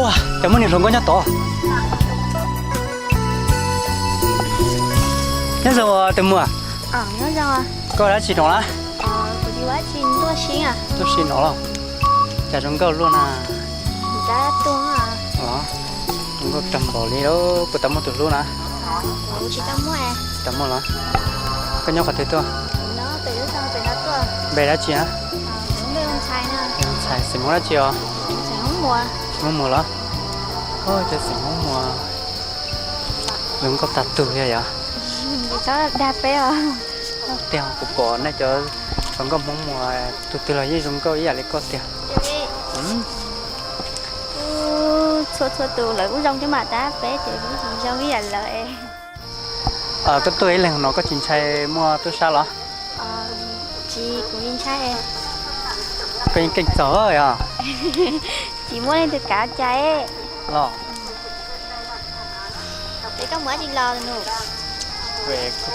Cas muaj niag hluas nkauj nyob tod. Nyob zoo tus muam. Koj ua dab tsi no na? Tuaj si no los? Cas zoo nkauj luaj na. Zoo nkauj kawg npaum li lauj, puas tau muaj tus hlub na? Tsis tau muaj los? Koj nyob qhov twg tuaj? Npe dab tsi na? Ntxhais xeem Hmoob dab tsi os? Hmoob Muas los? Cov xeem Hmoob Muas zoo nkauj tag tug li yom. Tiag, kuv pom nej cov hluas nkauj Hmoob Muas tus twg los yeej zoo nkauj ib yam li koj tiag. Txhua txhua tus lawv kuj zoo thiab mas, tab peb ces kuj tsis zoo ib yam lawv. Koj tuaj ib leeg no koj tsis ntshai muaj tub sab los? Tsis, kuv tsis ntshai. Koj yeej keej txaug yog? Tsis muaj leej twg kav cai los. Es koj mus dab tsi los nus?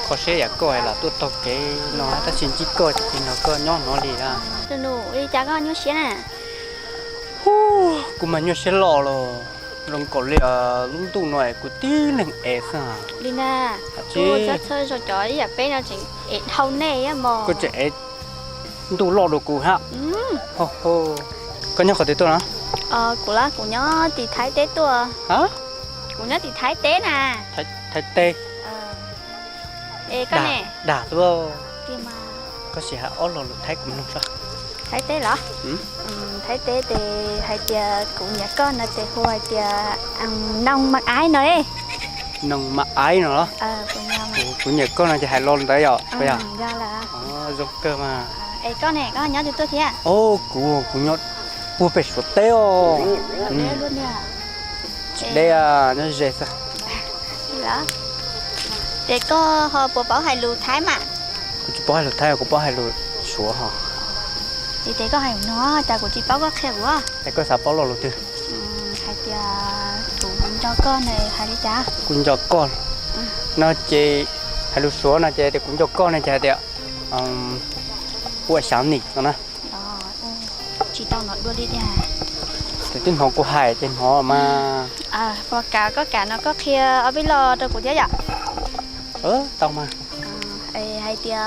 Kho siab yam koj los tuaj taug kev no tab sis ntsib koj ces nrog koj nyob no li. Tus nus, ua li cas koj nyuaj siab na? Kuv mas nyuaj siab loj los, zoo nkaus li lub ntuj no es kuv tib leeg ev xwb. Li na, kuv txhob txhawj zog, cov ib yam peb no tseem ev dhau nej mog. Koj tseem ev ntuj loj dua kuv hab. Koj nyob qhov twg tuaj na? Kuv los kuv nyob tim Thaib teb tuaj. Kuv nyob tim Thaib teb na. Thaib teb. Es koj ne? Dag xwb. Koj sim hais ob lo lus Thaib kuv mloog saib. Thaib teb los? Thaib teb ces hais tias kuv nyiam koj no ces hu hais tias noo mas aiv no. Noo mas aiv no los? Kuv nyiam koj no ces hais lo ntawd yom? Zoo kawg mas. Es koj ne, koj nyob twg tuaj thiab? Kuv, kuv nyob puag pem Suav teb os. Tsis deb, nyob ze xwb. Ces koj ho puas paub hais lus Thaib mas? Kuv tsis paub hais lus Thaib, kuv paub hais lus Suav ho. Ces koj hais lus no cas kuv tsis paub, koj qhia kuv. Es koj xav paub lo lus twg? Hais tias kuv nco koj na, hais li cas? Kuv nco koj no ces hais lus Suav no ces tias kuv nco koj no ces hais tias ua xyav nim no na. Tsis tau hnov dua li tiag. Ces twb hnov kuv hais ces hnov mas. Puas kam koj kam no koj qhia ob peb lo rau kuv thiab yom? Tau mas. Hais tias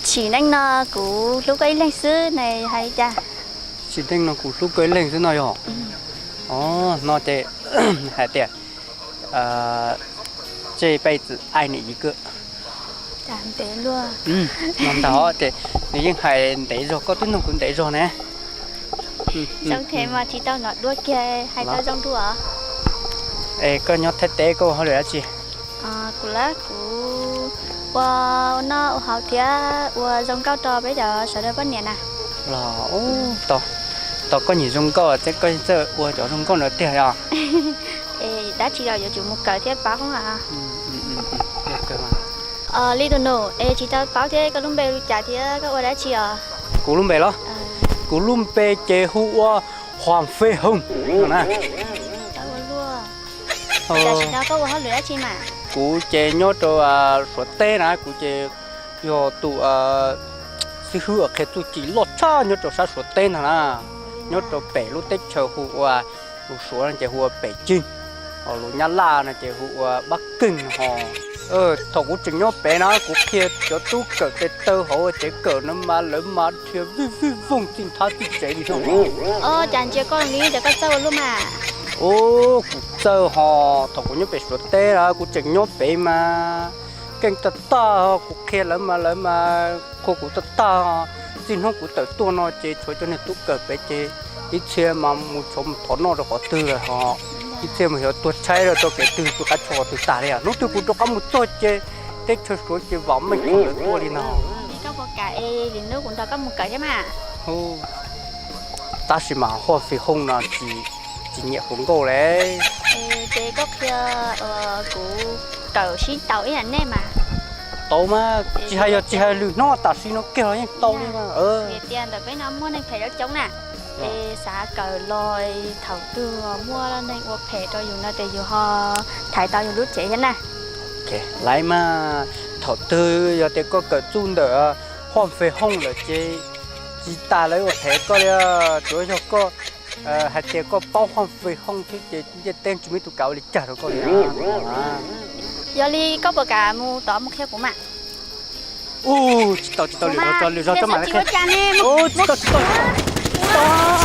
tsim neej no kuv hlub koj ib leeg xwb na, hais li cas? Tsim neej no kuv hlub koj ib leeg xwb no yog? Os, no ces hais tias 这辈子爱你一个. Ntev luaj. No ntag ces nws yeej hais ntev zog, koj twb nug kuv ntev zog ne. Zoo thiab mas tsis tau hnov dua kiag, hais tau zoo dua. Es koj nyob Thaib teb koj ua hauj lwm dab tsi? Kuv lawm kuv ua noj ua haus thiab ua zoo nkauj rau peb cov sawv daws poj niam na. Los, tos koj nyiam zoo nkauj thiab koj txawj ua cov zoo nkauj ntawd tiag yom? Es dab tsi los yuav tsum mus kawm thiab paub os. Li tus nus, es tsis tau paub thiab koj lub npe li cas thiab koj ua dab tsi os? Kuv lub npe los? Kuv lub npe ces hu ua Huam Fej Hooj no na. Tam sim no koj ua hauj lwm dab tsi mas? Kuv ces nyob rau Suav teb na, kuv ces yog tus xib hwb uas qhia txuj ci loj tshaj nyob rau sab Suav teb ntag na. Nyob rau pem lub teb chaws hu ua, lus Suav no ces hu ua Pem Cig, lus Nyab Laj no ces hu ua Pab Keeg ho. Thaum kuv tseem nyob pem na kuv qhia cov tub kawm tes taw hauv tsev kawm no mas lawv mas dhia vij vij voog txij nthab txij tsev li no. Cas ntsia koj li cas koj txawj ua luaj mas? Ub, kuv txawj ho, thaum kuv nyob pem Suav teb na kuv tseem nyob pem mas keej tag tag ho, kuv qhia lawv mas lawv mas qhuas kuv tag tag. Txij hnub kuv tawm tuaj no ces tshuav cov niag tub kawm pem ces ib txhia mas mus tshuav mus thov noj rau qhov twg lawm ho, ib txhia mas xyov tuag tshaib rau txoj kev twg pw qab tsho qhov twg tag li. Hnub twg kuv rov qab mus txog ces teb chaws Suav ces vam meej thaum lawv tuaj li no. Tab sis mas Huam Fej Hooj no tsis nyiam hluas nkauj le. Ces koj qhia kuv kawm sib tau ib yam nej mas. Tau mas, tsis hais yog tsis hais lwm hnub tam sim no kiag los yeej tau li mas. Vim tias ntawm peb no muaj neeg phem coob coob na, es xav kawm los thaum twg muaj neeg ua phem rau yus no ces yus ho thaiv tau yus lub cev thiab na. Laiv mas, thaum twg yog tias koj kawm txuj ntawm Huam Fej Hooj lawm ces tsis tas lawv ua phem koj li, tsuav yog koj Hais tias koj paub hoob fee hoob thiab ces ntiaj teb tsis muaj ib tug kam ua li cas rau koj li. Yog li koj puas kam mus tod mus qhia kuv mas? Ub, tsis tau tsis tau, lwm zaus tso, lwm zaus tso mam li qhia. Ub, tsis tau tsis tau, tsis tau.